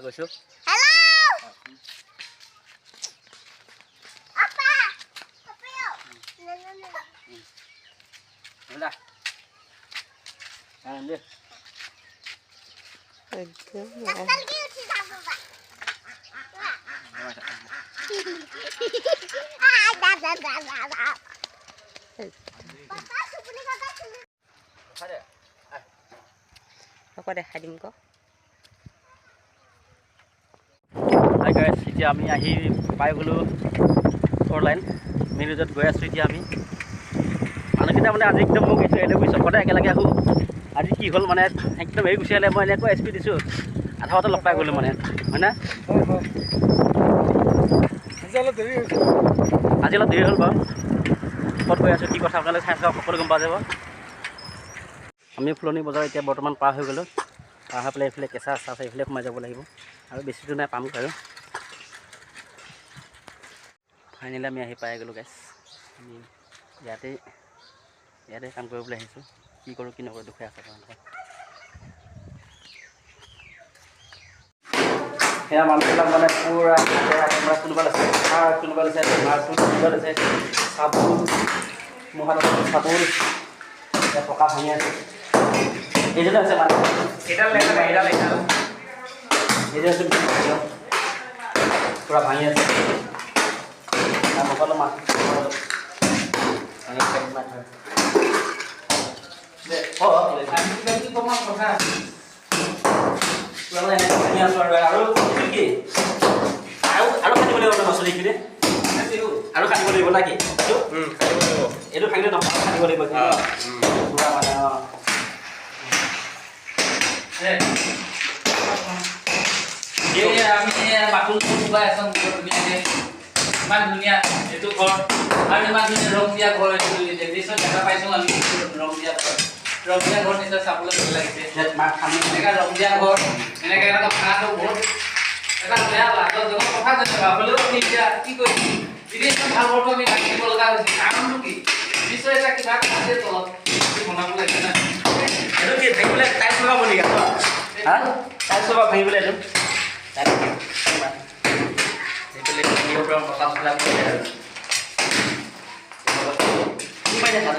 গৈছোঁ। Hello! Papa! Papa! No, no, no. যা দে। একদম। গাছডাল কি উঠি যাব বা? আ, দা, দা, দা, দা, দা। পাপা, চুপুনি কাটা চুলি। আকৌ দেখাই দিম ক। হাই গাইছ, এতিয়া আমি আহি পাই গ'লোঁ ফ'ৰ লাইন মেইন ৰোডত গৈ আছোঁ। এতিয়া আমি মানুহকেইটা মানে আজি একদম মোক এইটো এনে বুজিছ, সদায় একেলগে আহোঁ। আজি কি হ'ল মানে একদম হেৰি গুচি আহিলে, মই এনেকুৱা স্পীড দিছোঁ, আধা বাটত লগ পাই গ'লোঁ মানে, হয়নে? হয়, আজি অলপ দেৰি হৈছে। আজি অলপ দেৰি হ'ল বাৰু। ক'ত গৈ আছোঁ, কি কথা, আপোনালোকে চাই থাকক, সকলো গম পোৱা যাব। আমি ফুলনি বজাৰ এতিয়া বৰ্তমান পাৰ হৈ গ'লোঁ। পাৰ হৈ পেলাই এইফালে কেঁচা ৰাস্তা আছে, এইফালে সোমাই যাব লাগিব আৰু বেছি দূৰ নাই, পামগৈ। আৰু ফাইনেলি আমি আহি পাই গ'লোঁ গাইছ। আমি ইয়াতে ইয়াতে কাম কৰিবলৈ আহিছোঁ। কি কৰোঁ কি নকৰোঁ দেখুৱাই আছে আপোনালোকক। সেয়া মানুহবিলাক মানে পূৰা কোনোবা লৈছে সাৰ, কোনোবা লৈছে মাৰটো, কোনোবা লৈছে চাবোন। মোৰ হাতত চাবোন, এতিয়া পকা ভাঙি আছে। এইজনে হৈছে মানুহ। এডাল দেখা নাই, এডাল এডাল। এইজন হৈছে, পূৰা ভাঙি আছে। তাৰ মুখত মাছ ভাঙি মাছ। কথা পুৰা মানে এনেকৈ ভাঙি আছোঁ। আৰু এইটো কি, আৰু আৰু খান্দিব লাগিব মাচুলি এইখিনি, আৰু খান্দিব লাগিব নাকি? এইটো খান্দিলে নহয়, আৰু খান্দিব লাগিব পুৰা মানে। অঁ, আমি মাকুল কোবাই আছো ধুনীয়াকে। ইমান ধুনীয়া এইটো ঘৰ আৰু ইমান ধুনীয়া ৰং দিয়া ঘৰ এইটো। নিশ্চয় দেখা পাইছোঁ আমি ৰং দিয়া ঘৰ, ৰং দিয়া ঘৰ নিশ্চয় চাবলৈ ভাল লাগিছে। এনেকা ৰং দিয়া ঘৰ, এনেকা এনেকা ভাঙাটো বহুত এটা বেয়া লাজজনক কথা যেনিবা। হ'লেও আমি এতিয়া কি কৰিম? এতিয়া ইমান ভাল ঘৰটো আমি ভাঙি দিব লগা হৈছে, কাৰণটো কি? নিশ্চয় এটা কিবা এটা আছে তলত, বনাব লাগে না। এইটো কি ভাঙি পেলাই টাইলছ লগাব নেকি? হা, টাইলছ লগাব ভাঙি পেলাই এইটো। এইফালে ভাঙিব পৰা মচলা চছলা। কি পাই দেখা?